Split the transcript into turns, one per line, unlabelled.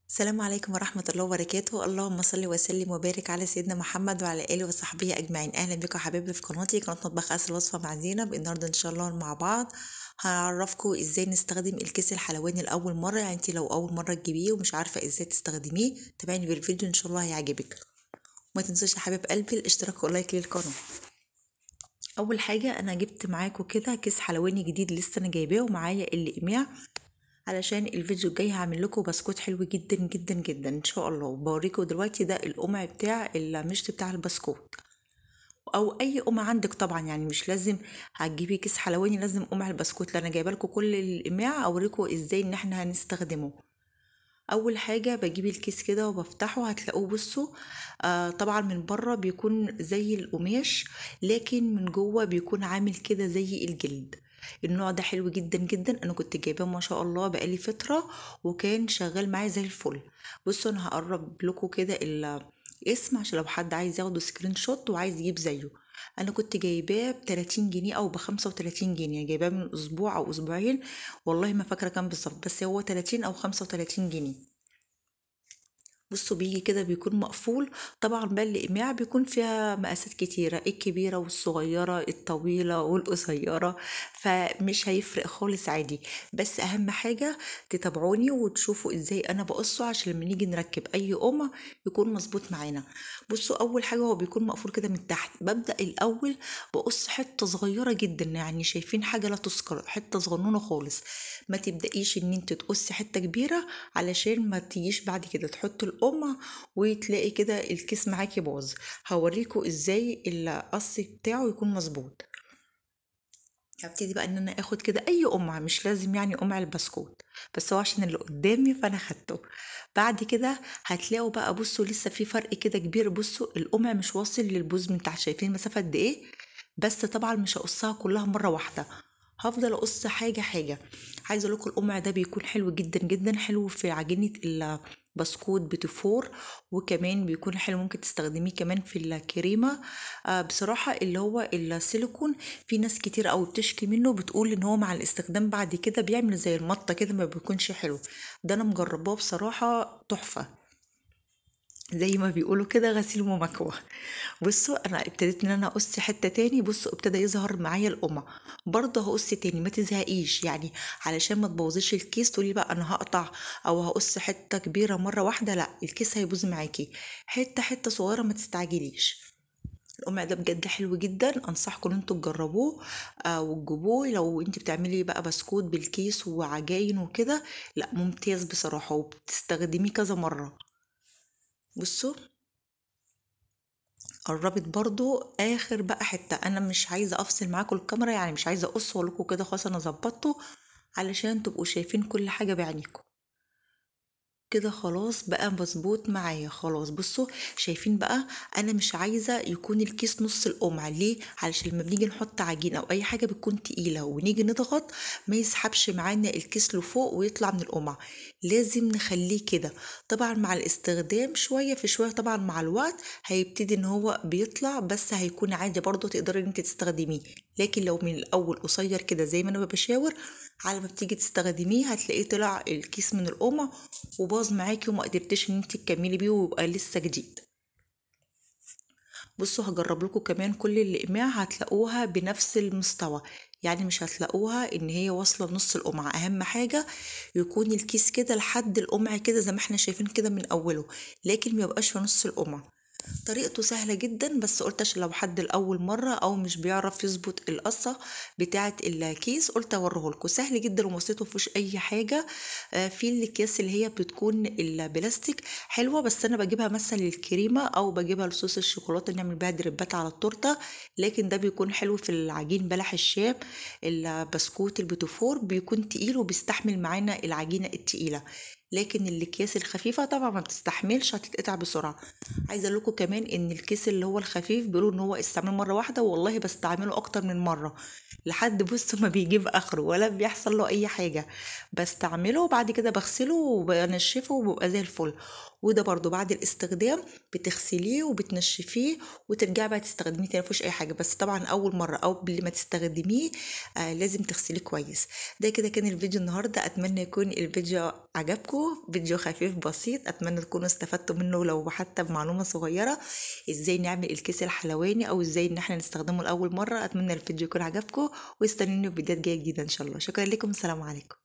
السلام عليكم ورحمة الله وبركاته. اللهم صل وسلم وبارك على سيدنا محمد وعلى آله وصحبه أجمعين. أهلا بكم حبايبي في قناتي، قناة مطبخ أسهل وصفة مع زينب. النهاردة إن شاء الله مع بعض هعرفكم إزاي نستخدم الكيس الحلواني لأول مرة. يعني انت لو أول مرة تجيبيه ومش عارفة إزاي تستخدميه تابعيني بالفيديو إن شاء الله هيعجبك. وما تنسوش يا حبايب قلبي الاشتراك وال like للقناة. أول حاجة أنا جبت معاكم كده كيس حلواني جديد لسه أنا جايباه ومعايا الإقماع، علشان الفيديو الجاي هعمل لكم بسكوت حلو جدا جدا جدا ان شاء الله. وبوريكم دلوقتي ده القمع بتاع المشط بتاع البسكوت، او اي قمع عندك طبعا، يعني مش لازم هتجيبي كيس حلواني لازم قمع البسكوت، لا انا جايبه لكم كل القماع اوريكم ازاي ان احنا هنستخدمه. اول حاجة بجيب الكيس كده وبفتحه، هتلاقوه بصوا طبعا من بره بيكون زي القماش، لكن من جوه بيكون عامل كده زي الجلد. النوع ده حلو جدا جدا، انا كنت جايباه ما شاء الله بقالي فترة وكان شغال معايا زي الفل. بصوا انا هقرب لكم كده الاسم عشان لو حد عايز ياخده screenshot وعايز يجيب زيه. انا كنت جايباه ب 30 جنيه او ب 35 جنيه، جايباه من اسبوع او اسبوعين والله ما فاكره كام بالظبط، بس هو 30 او 35 جنيه. بصوا بيجي كده بيكون مقفول طبعا. بقى الإقماع بيكون فيها مقاسات كتيرة، الكبيرة والصغيرة، الطويلة والقصيرة، فمش هيفرق خالص عادي. بس أهم حاجة تتابعوني وتشوفوا ازاي أنا بقصة عشان لما نيجي نركب أي قمع يكون مظبوط معانا. بصوا أول حاجة هو بيكون مقفول كده من تحت. ببدأ الأول بقص حتة صغيرة جدا، يعني شايفين حاجة لا تذكر، حتة صغنونة خالص. ما تبدأيش إن انت تقصي حتة كبيرة علشان ما تجيش بعد كده تحط القمع وتلاقي كده الكيس معاكي باظ. هوريكم ازاي القص بتاعه يكون مظبوط. هبتدي بقى ان انا اخد كده اي قمع، مش لازم يعني قمع البسكوت، بس هو عشان اللي قدامي فانا خدته. بعد كده هتلاقوا بقى بصوا لسه في فرق كده كبير. بصوا القمع مش واصل للبوز من تحت، شايفين المسافة قد ايه؟ بس طبعا مش هقصها كلها مرة واحدة، هفضل اقص حاجة حاجة. عايزه اقول لكم القمع ده بيكون حلو جدا جدا، حلو في عجينه البسكوت بتفور، وكمان بيكون حلو ممكن تستخدميه كمان في الكريمة. بصراحة اللي هو السيليكون في ناس كتير قوي بتشكي منه، بتقول ان هو مع الاستخدام بعد كده بيعمل زي المطه كده، ما بيكونش حلو. ده انا مجرباه بصراحة تحفة، زي ما بيقولوا كده غسيل ومكوى. بصوا انا ابتديت ان انا اقص حتة تاني، بصوا ابتدى يظهر معايا القمع، برضه هقص تاني. ما تزهقيش يعني علشان ما تبوظيش الكيس تقولي بقى انا هقطع او هقص حتة كبيرة مرة واحدة، لا الكيس هيبوظ معاكي، حتة حتة صغيرة ما تستعجليش. القمع ده بجد حلو جدا، انصحكم ان انتوا تجربوه وتجيبوه لو انت بتعملي بقى بسكوت بالكيس وعجاين وكده، لا ممتاز بصراحة وبتستخدميه كذا مرة. بصوا قربت برضو اخر بقى حتة، انا مش عايزه افصل معاكم الكاميرا، يعني مش عايزه اقص واقول لكم كده، خلاص انا ظبطته علشان تبقوا شايفين كل حاجة بعينيكم كده. خلاص بقى مظبوط معايا خلاص. بصوا شايفين بقى انا مش عايزه يكون الكيس نص القمع، ليه؟ علشان لما بنيجي نحط عجين او اي حاجة بتكون تقيلة ونيجي نضغط ما يسحبش معانا الكيس لفوق ويطلع من القمع، لازم نخليه كده. طبعا مع الاستخدام شوية في شوية، طبعا مع الوقت هيبتدي ان هو بيطلع، بس هيكون عادي برضو تقدري ان انت تستخدميه. لكن لو من الاول قصير كده زي ما انا بشاور، على ما بتيجي تستخدميه هتلاقيه طلع الكيس من القمع وباظ معاكي وما قدرتيش ان انت تكملي بيه ويبقى لسه جديد. بصوا هجرب لكم كمان كل الاقماع هتلاقوها بنفس المستوى، يعني مش هتلاقوها ان هي واصله لنص القمع. اهم حاجة يكون الكيس كده لحد القمع كده زي ما احنا شايفين كده من اوله، لكن ما يبقاش في نص القمع. طريقته سهلة جدا، بس قلت عشان لو حد الاول مرة او مش بيعرف يظبط القصة بتاعه الكيس قلت اوريه لكم. سهل جدا وبسيط ومفيهوش اي حاجة. في الاكياس اللي هي بتكون البلاستيك حلوة، بس انا بجيبها مثلا للكريمه او بجيبها لصوص الشوكولاتة نعمل بيها دريبات على التورتة، لكن ده بيكون حلو في العجين بلح الشام، البسكوت البيتوفور بيكون تقيل وبيستحمل معانا العجينة التقيله. لكن الاكياس الخفيفة طبعا ما بتستحملش، هتتقطع بسرعة. عايزه اقول لكم كمان ان الكيس اللي هو الخفيف بيقولوا ان هو استعمله مرة واحدة، والله بستعمله اكتر من مرة لحد بصوا ما بيجيب اخره ولا بيحصل له اي حاجة. بستعمله وبعد كده بغسله وبنشفه وبيبقى زي الفل. وده برضو بعد الاستخدام بتغسليه وبتنشفيه وترجعي بقى تستخدميه تاني، مفيهوش اي حاجة. بس طبعا اول مرة او قبل ما تستخدميه لازم تغسليه كويس. ده كده كان الفيديو النهارده، اتمنى يكون الفيديو عجبكم، فيديو خفيف بسيط، اتمنى تكونوا استفدتوا منه لو حتى بمعلومة صغيرة ازاي نعمل الكيس الحلواني او ازاي ان احنا نستخدمه لاول مرة. اتمنى الفيديو يكون عجبكم، واستنوني في فيديوهات جاية جديدة ان شاء الله. شكرا لكم، السلام عليكم.